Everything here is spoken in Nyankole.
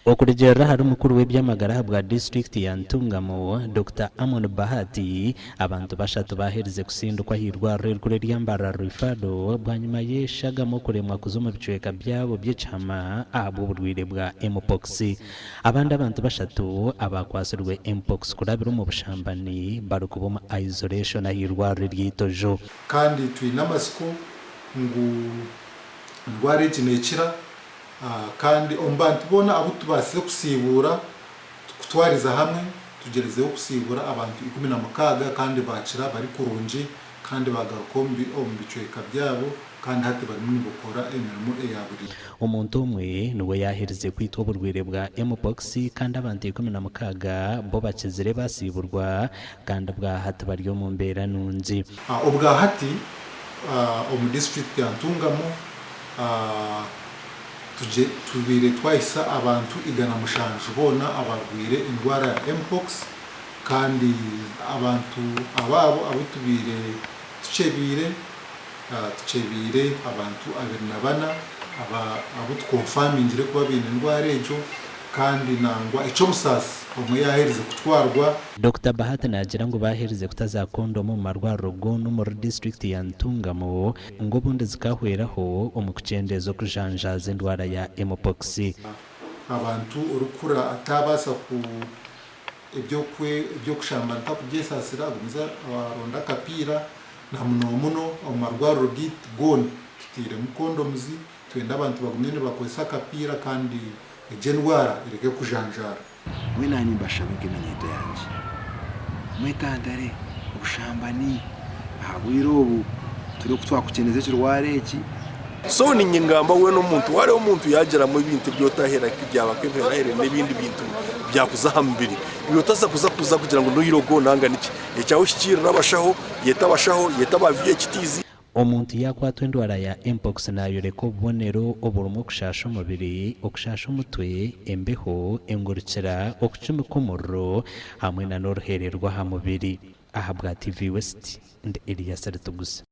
Okurugiirira ahari mukuru w'eby'amagara ahabwa disiturikiti ya Ntungamo, Dokita Amon Bahati, abantu bashatu baaherize kusindikwa ah'eirwariro erikuru erya Mbarara Referral bwanyima y'eshagama okuremwa kuza omu bicweka byabo by'ekihama ahabw'oburwaire bwa Mpox. Abandi abantu bashatu abaakwatsirwe Mpox kurabira omu bushambani barikuba omu isolation ah'eirwariro ery'eitojo. Kandi twine amatsiko ngu endwara egi neekira Kandi omu bantu boona abu tubaasize kusiibuura, kutwariza hamwe tugyerizeho kusiibuura abantu 16 kandi baakira bari kurungi kandi baagaruka omu bicweka byabo kandi hati barimu nibakora emirimo eya buriijo. Omuntu omwe niwe yaaherize kwitwa oburwaire bwa Mpox kandi abantu 16 bo bakizire baasiiburwa kandi bwahati bari omu mbeera nungi. Obwahati omu disiturikiti ya Ntungamo, Tugye tubaire twahisa abantu 107 boona abarwaire endwara ya Mpox kandi abantu abaabo abu tubaire tukyebiire, tukyebiire abantu 24 abu tukonfamingire kuba baine endwara egyo kandi nangwa eky'obusaasi omwe yaaherize kutwarwa. Dokita Bahati naagira ngu baaherize kuta za kondomu omu marwariro goona omuri disiturikiti ya Ntungamo ngu obundi zikahweraho omu kukyendeeza okujanjaaza endwara ya Mpox. Abantu orikukura ataabaasa ku eby'okushambana takubyesasira agumize aronde akapiira na munomuno omu marwariro gaitu goona tutairemu condoms twenda abantu bagume nibakozesa akapiira kandi egyo endwara ereke kujanjaara. Mbwenu naanye nimbashaba nk'eminyeeto yangye, mwetantare obushambani aha bwire obu turi oku twakukyendeza ekirwara eki. So ninye ngamba weena omuntu wareeba omuntu yagiramu ebintu ebi otahera byaba nk'ebiherahere n'ebindi bintu byakuza aha mubiri iwe otaza kuza kuza kugira ngu n'eirogo nanga niki ekyawe hikiirira abashaho yeta abashaho yeta aba VHTs. Omuntu yaakwatwa endwara ya Mpox naayoreka obubonero oburimu okushaasha omubiri, okushaasha omutwe, embeho, engurukira, okucumika omuriro hamwe na n'oruheere rw'aha mubiri. Ahabwa TV West, ndi Elias Ritugusa.